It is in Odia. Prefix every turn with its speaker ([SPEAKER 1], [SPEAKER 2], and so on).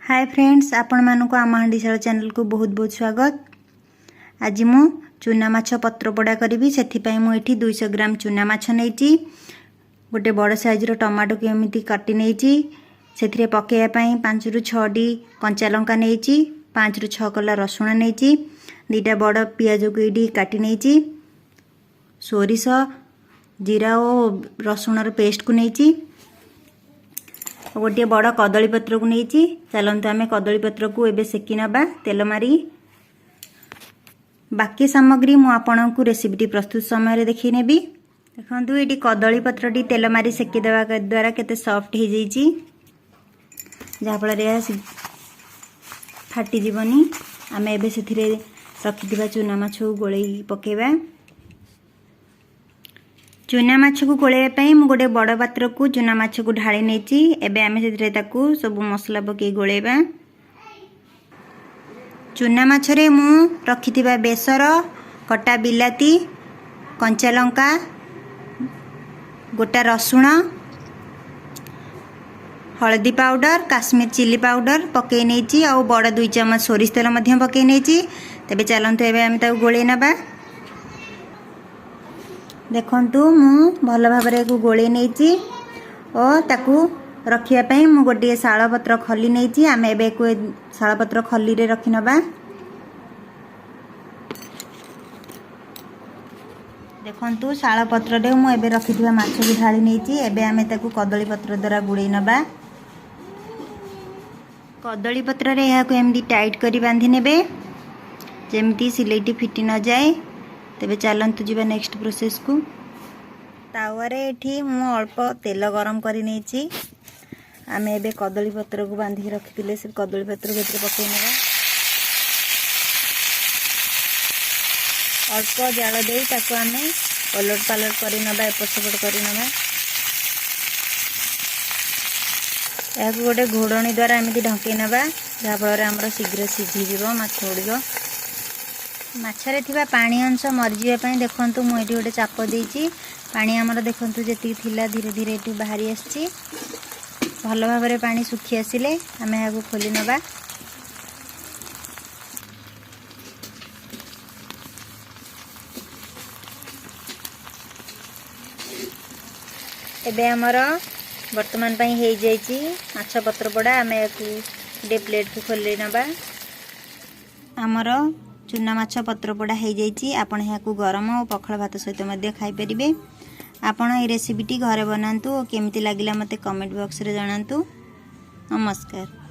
[SPEAKER 1] ହାଏ ଫ୍ରେଣ୍ଡସ୍, ଆପଣମାନଙ୍କୁ ଆମ ହାଣ୍ଡିଶାଳ ଚ୍ୟାନେଲକୁ ବହୁତ ବହୁତ ସ୍ୱାଗତ। ଆଜି ମୁଁ ଚୁନା ମାଛ ପତ୍ରପୋଡ଼ା କରିବି। ସେଥିପାଇଁ ମୁଁ ଏଠି 200 ଗ୍ରାମ ଚୁନା ମାଛ ନେଇଛି। ଗୋଟେ ବଡ଼ ସାଇଜ୍ର ଟମାଟୋକୁ ଏମିତି କାଟି ନେଇଛି। ସେଥିରେ ପକାଇବା ପାଇଁ 5ରୁ 6ଟି କଞ୍ଚା ଲଙ୍କା ନେଇଛି, 5ରୁ 6 କଲା ରସୁଣ ନେଇଛି, 2ଟା ବଡ଼ ପିଆଜକୁ ଏଇଠି କାଟି ନେଇଛି, ସୋରିଷ, ଜିରା ଓ ରସୁଣର ପେଷ୍ଟକୁ ନେଇଛି, ଗୋଟିଏ ବଡ଼ କଦଳୀ ପତ୍ରକୁ ନେଇଛି। ଚାଲନ୍ତୁ ଆମେ କଦଳୀ ପତ୍ରକୁ ଏବେ ସେକି ନେବା ତେଲ ମାରି। ବାକି ସାମଗ୍ରୀ ମୁଁ ଆପଣଙ୍କୁ ରେସିପିଟି ପ୍ରସ୍ତୁତ ସମୟରେ ଦେଖେଇ ନେବି। ଦେଖନ୍ତୁ, ଏଇଠି କଦଳୀ ପତ୍ରଟି ତେଲ ମାରି ସେକି ଦେବା ଦ୍ୱାରା କେତେ ସଫ୍ଟ ହେଇଯାଇଛି, ଯାହାଫଳରେ ଏହା ଫାଟିଯିବନି। ଆମେ ଏବେ ସେଥିରେ ରଖିଥିବା ଚୁନା ମାଛକୁ ଗୋଳେଇ ପକାଇବା। ଚୁନା ମାଛକୁ ଗୋଳେଇବା ପାଇଁ ମୁଁ ଗୋଟେ ବଡ଼ ପାତ୍ରକୁ ଚୁନା ମାଛକୁ ଢାଳି ନେଇଛି। ଏବେ ଆମେ ସେଥିରେ ତାକୁ ସବୁ ମସଲା ପକାଇ ଗୋଳେଇବା। ଚୁନା ମାଛରେ ମୁଁ ରଖିଥିବା ବେସର, କଟା ବିଲାତି, କଞ୍ଚା ଲଙ୍କା, ଗୋଟା ରସୁଣ, ହଳଦୀ ପାଉଡ଼ର, କାଶ୍ମୀର ଚିଲି ପାଉଡ଼ର ପକାଇ ନେଇଛି ଆଉ ବଡ଼ 2 ଚାମଚ ସୋରିଷ ତେଲ ମଧ୍ୟ ପକାଇ ନେଇଛି। ତେବେ ଚାଲନ୍ତୁ ଏବେ ଆମେ ତାକୁ ଗୋଳେଇ ନେବା। ଦେଖନ୍ତୁ, ମୁଁ ଭଲ ଭାବରେ ଏହାକୁ ଗୋଳେଇ ନେଇଛି ଓ ତାକୁ ରଖିବା ପାଇଁ ମୁଁ ଗୋଟିଏ ଶାଳପତ୍ର ଖଲି ନେଇଛି। ଆମେ ଏବେ ଏକୁ ଶାଳପତ୍ର ଖଲିରେ ରଖିନେବା। ଦେଖନ୍ତୁ, ଶାଳପତ୍ରରେ ମୁଁ ଏବେ ରଖିଥିବା ମାଛକୁ ଢାଳି ନେଇଛି। ଏବେ ଆମେ ତାକୁ କଦଳୀ ପତ୍ର ଦ୍ୱାରା ଗୁଡ଼େଇ ନେବା। କଦଳୀ ପତ୍ରରେ ଏହାକୁ ଏମିତି ଟାଇଟ୍ କରି ବାନ୍ଧି ନେବେ, ଯେମିତି ସିଲେଇଟି ଫିଟି ନଯାଏ। ତେବେ ଚାଲନ୍ତୁ ଯିବା ନେକ୍ସଟ ପ୍ରୋସେସକୁ। ତାୱାରେ ଏଠି ମୁଁ ଅଳ୍ପ ତେଲ ଗରମ କରି ନେଇଛି। ଆମେ ଏବେ କଦଳୀ ପତ୍ରକୁ ବାନ୍ଧିକି ରଖିଥିଲେ, ସେ କଦଳୀ ପତ୍ରକୁ ଏଥିରେ ପକାଇ ନେବା। ଅଳ୍ପ ଜାଳ ଦେଇ ତାକୁ ଆମେ ଓଲଟ ପାଲଟ କରି ନେବା, ଏପଟ ସେପଟ କରି ନେବା। ଏହାକୁ ଗୋଟେ ଘୋଡ଼ଣୀ ଦ୍ୱାରା ଏମିତି ଢଙ୍କେଇ ନେବା, ଯାହାଫଳରେ ଆମର ଶୀଘ୍ର ସିଝିଯିବ ମାଛ ଗୁଡ଼ିକ। ମାଛରେ ଥିବା ପାଣି ଅଂଶ ମରିଯିବା ପାଇଁ ଦେଖନ୍ତୁ, ମୁଁ ଏଠି ଗୋଟେ ଚାପ ଦେଇଛି। ପାଣି ଆମର ଦେଖନ୍ତୁ ଯେତିକି ଥିଲା ଧୀରେ ଧୀରେ ଏଠି ବାହାରି ଆସିଛି। ଭଲ ଭାବରେ ପାଣି ଶୁଖି ଆସିଲେ ଆମେ ଏହାକୁ ଖୋଲି ନେବା। ଏବେ ଆମର ବର୍ତ୍ତମାନ ପାଇଁ ହେଇଯାଇଛି ମାଛ ପତ୍ରପୋଡ଼ା। ଆମେ ଏହାକୁ ଗୋଟେ ପ୍ଲେଟ୍କୁ ଖୋଲି ନେବା। ଆମର ଚୁନା ମାଛ ପତ୍ରପୋଡ଼ା ହେଇଯାଇଛି। ଆପଣ ଏହାକୁ ଗରମ ଓ ପଖାଳ ଭାତ ସହିତ ମଧ୍ୟ ଖାଇପାରିବେ। ଆପଣ ଏହି ରେସିପିଟି ଘରେ ବନାନ୍ତୁ ଓ କେମିତି ଲାଗିଲା ମୋତେ କମେଣ୍ଟ ବକ୍ସରେ ଜଣାନ୍ତୁ। ନମସ୍କାର।